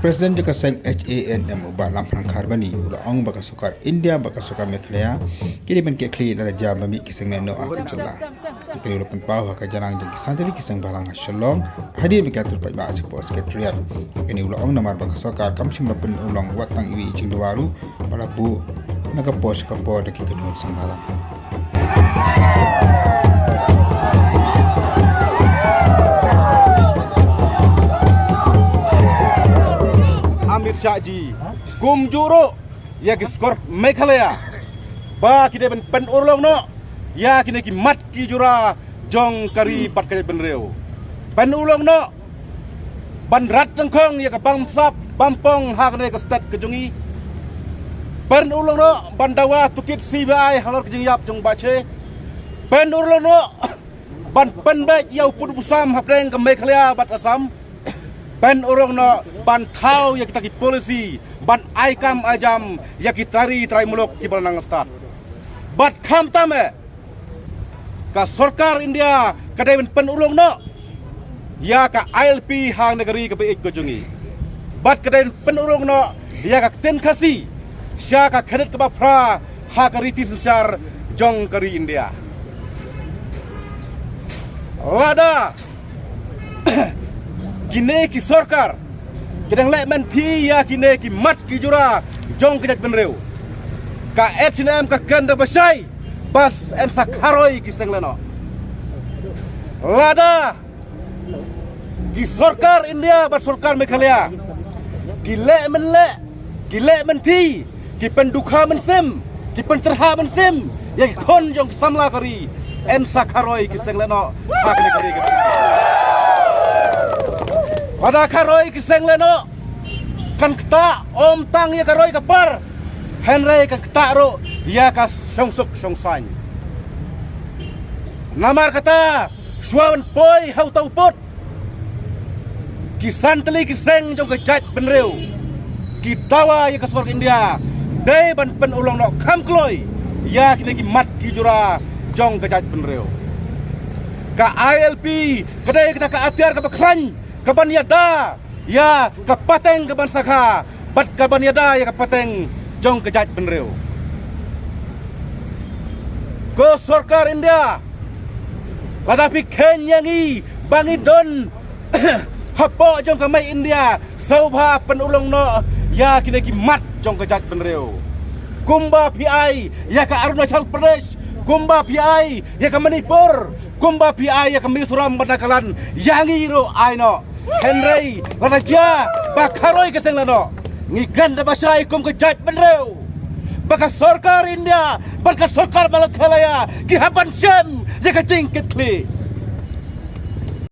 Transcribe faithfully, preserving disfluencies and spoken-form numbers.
President jong ka seng H A N M u Bah Lamphrang Kharbani u la ong ba ka sorkar India bad ka sorkar Meghalaya ki dei ban kit khlieh lada jia ba mih ki seng lehnoh ha ka jylla. Ïa kane u la pynpaw ha ka jingïalang jong ki san tylli ki seng bhalang ha Shillong hadien ba ki la tur paidbah shapoh Secretariat. Ïa kane u la ong namar ba ka sorkar kam shym la pynurlong wat tang iwei i jingdawa ruh ba la buh na ka por sha ka por da ki kynhun seng bhalang. Amit Shah ji kumjuh ruh ïa ki sorkar Meghalaya ba ki dei ban pynurlong noh ïa kine ki mat ki jura jong ka ri bad ka jaitbynriew. Pynurlong noh ban rat tyngkhong ïa ka bamsap bampong ha kane ka state ka jong ngi. Pynurlong noh ban dawa tohkit C B I halor ka jingïap jong Bah Che. Pynurlong noh ban pynbeit ïa u pud u sam hapdeng ka Meghalaya bad Assam. Pynurlong noh ban thaw ïa kita ki policy ban ai kam ai jam ïa ki trai ri trai muluk kiba la nang stad. Bad khamtam eh ka sorkar India ka dei ban pynurlong noh ïa ka I L P ha kane ka ri kaba ïeit ka jong ngi. Bad ka dei ban pynurlong noh ïa ka ktien Khasi sha ka khyndiat kaba phra ha ka riti synshar jong ka ri India. Lada kine ki sorkar ki dang leh mynthi ïa kine ki mat ki jura jong ka jaitbynriew, ka H A N M ka kren da ba shai ba yn sa kharoi ki seng lehnoh. Lada ki sorkar India bad sorkar Meghalaya ki leh mynleh, ki leh mynthi, ki pyndukha mynsiem, ki pyntyrha mynsiem ïa ki khun jong ki samla ka ri, yn sa kharoi ki seng lehnoh ha kane ka ri. Lada kharoi ki seng lehnoh kan ktah ym tang ïa ka roi ka par, hynrei kan ktah ruh ïa ka shongsuk shongsaiñ. Namar kata shuwa ban poi ha uta u pud, ki san tylli ki seng jong ka jaitbynriew ki dawa ïa ka sorkar India dei ban pynurlong noh kham kloi ïa kine ki mat ki jura jong ka jaitbynriew. Ka I L P ka dei kata ka atiar kaba khlaiñ kaban ïada ïa ka pateng kaban sakha bad kaban ïada ïa ka pateng jong ka jaitbynriew. Ko sorkar India, lada phi kheiñ ïa ngi ba ngi don hapoh jong ka mei India, sngewbha pynurlong noh ïa kine ki mat jong ka jaitbynriew. Kumba phi ai ïa ka Arunachal Pradesh, kumba phi ai ïa ka Manipur, kumba phi ai ïa ka Mizoram bad Nagaland, ïa ngi ruh ai noh. Hynrei lada jia ba kharoi ki seng lehnoh, ngi kren da ba shai kum ka jaitbynriew ba ka sorkar India bad ka sorkar Meghalaya ki hap ban shem ïa ka jingkit khlieh.